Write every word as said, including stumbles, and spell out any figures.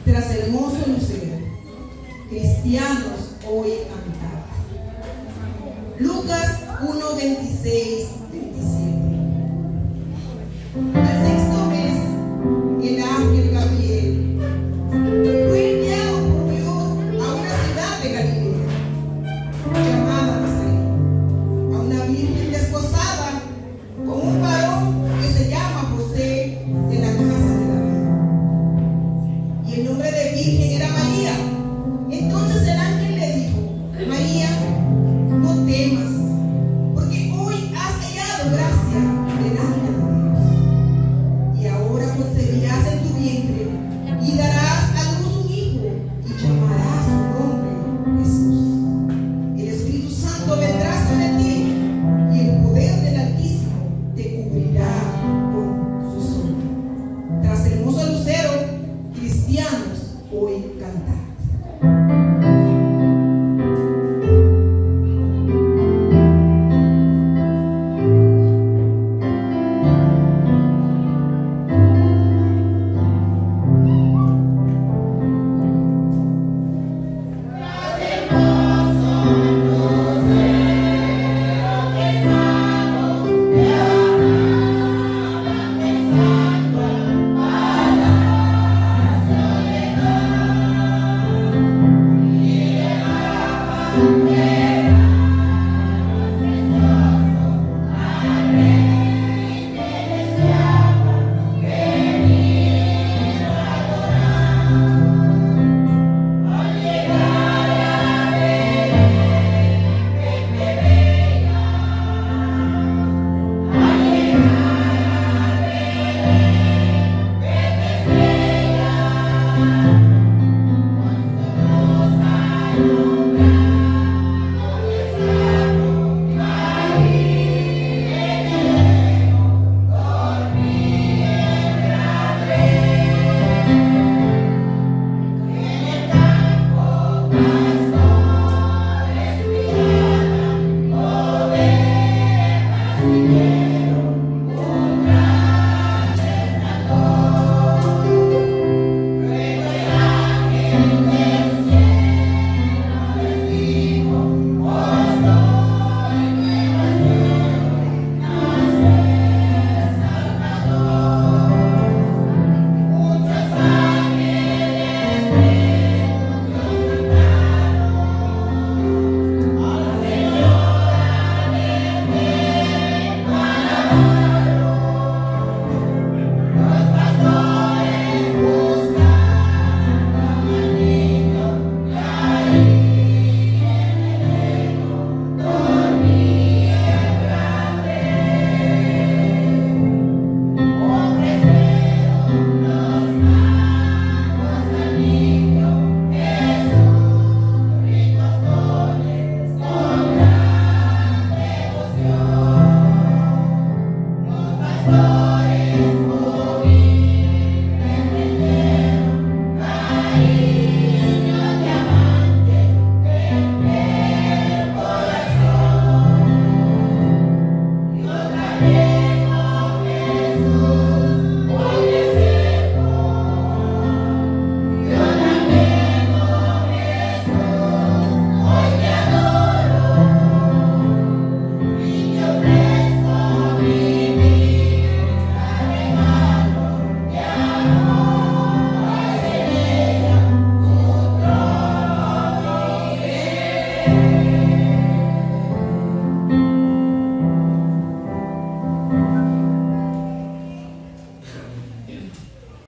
Tras hermoso lucero, cristianos hoy cantaban. Lucas uno, veintiséis, veintisiete. Al sexto mes, el ángel Gabriel fue enviado por Dios a una ciudad de Galilea, llamada Nazaret, a una virgen desposada con un varón que se llama José, de la casa de David. Y el nombre de virgen era María. Entonces el ángel le dijo: María,